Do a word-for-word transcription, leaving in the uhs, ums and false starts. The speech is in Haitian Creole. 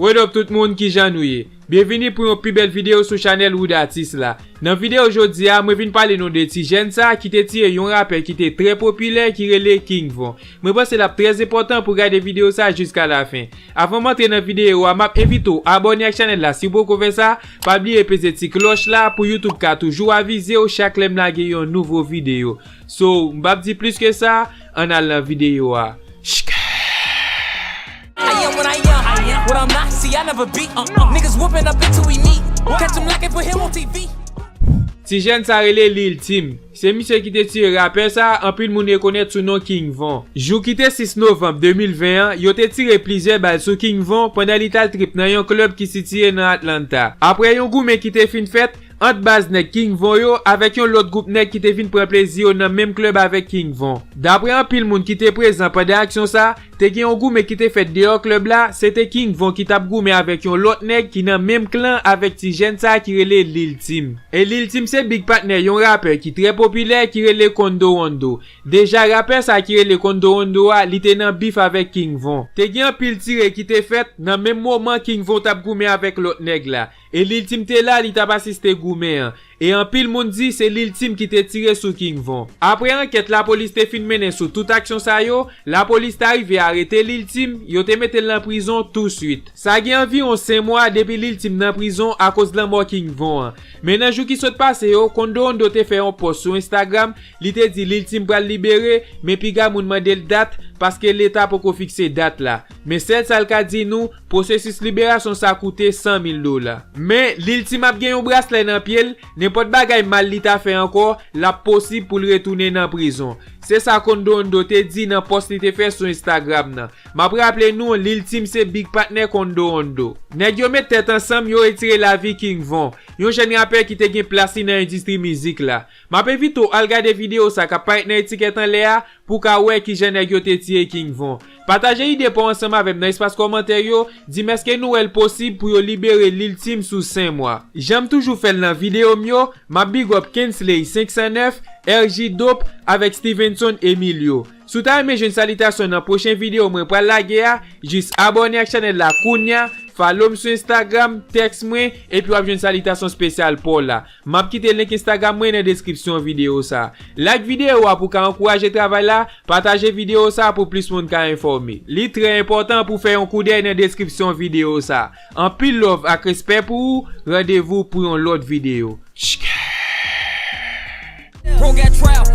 What up tout moun, kijan nou ye? Byenvini pou yon pi bèl videyo sou chanèl Wood Artist la. Nan videyo jodi a, mwen vin pale nou de ti jèn sa ki te tiye yon rapè ki te trè popilè ki rele King Von. Mwen panse l ap trè enpòtan pou gade videyo sa jiska lafen. Avan m antre nan videyo a, m ap envite w abòne ak chanèl la si w poko fè sa. Pa bliye peze ti klòch la pou YouTube ka toujou avize w chak lè m lage yon nouvo videyo. So, m p ap di plis ke sa, ann al nan videyo a. Shkè! I am what I am. What I'm not, see, I never be. Uh, uh. Niggas whooping up until we meet. Catch 'em lacking for him on T V. Ti jèn sa rele Lil Tim. Se misye ki te tiye rapè sa, anpil moun rekonèt sou non King Von. Jou ki te sis novanm de mil ven an, yo te tire plizyè bal sou King Von pandan li t al trip nan yon klèb ki sitiye nan Atlanta. Apre yon goumen ki te fin fèt ant baz nèg King Von yo avèk yon lòt gwoup nèg ki te vin pran plezi yo nan menm klèb avèk King Von. Dapre anpil moun ki te prezan pandan aksyon sa, te gen yon goumen ki te fèt deyò klèb la, se te King Von ki t ap goumen avèk yon lòt nèg ki nan menm klan avèk ti jèn sa ki rele Lil Tim. E Lil Tim se big patnè yon rapè ki trè popilè ki rele Kondo Rondo. Deja rapè sa ki rele Kondo Rondo a, li te nan bif avèk King Von. Te gen anpil tire ki te fèt nan menm moman King Von t ap goumen avèk lòt nèg la. E Lil Tim te la, li t ap asiste goumen an. E anpil moun di se Lil Tim ki te tire sou King Von. Apre ankèt lapolis te fin mennen sou tout aksyon sa yo, lapolis ta rive arete Lil Tim, yo te mete l nan prizon touswit. Sa gen anviwon senk mwa depi Lil Tim nan prizon akoz lanmò King Von an. Men nan jou ki sot pase yo, Kondo Rondo te fè yon pòs sou Instagram, li te di Lil Tim pral libere, men piga moun mande l dat, paske leta poko fikse dat la. Men sèl sa l ka di nou, pwosesis liberasyon sa koute san mil dola. Men, Lil Tim ap gen yon braslè nan pye l, nenpòt bagay mal li ta fè ankò, l ap posib pou l retounen nan prizon. Se sa Kondo Rondo te di nan pòs li te fè sou Instagram nan. M ap raple nou, Lil Tim se big patnè Kondo Rondo. Nèg yo met tèt ansanm, yo retire lavi King Von, yon jèn rapè ki te gen plas li nan endistri mizik la. M ap envite w al gade videyo sa k ap parèt nan etikèt anlè a pou w ka wè kijan nèg yo te tiye King Von. Pataje ide pa w ansanm avè m nan espas kòmantè yo, di m èske nou wè l posib pou yo libere Lil Tim sou senk mwa. Jan m toujou fè l nan videyo m yo, m ap big up Kensley senk san nèf, R J Dope avèk Stevenson Emilio. Si w ta renmen jwenn salitasyon nan pwochen videyo mwen pral lage a, jis abòne ak chanèl la kounya, follow m sou Instagram, tèks mwen, epi w ap jwenn salitasyon espesyal pa w la. M ap kite link Instagram mwen nan deskripsyon videyo sa. Like videyo a pou w ka ankouraje travay la, pataje videyo sa pou plis moun ka enfòme. Li trè enpòtan pou w fè yon koudèy nan deskripsyon videyo sa. Anpil love ak respè pou ou, randevou pou yon lòt videyo. Bro got trial,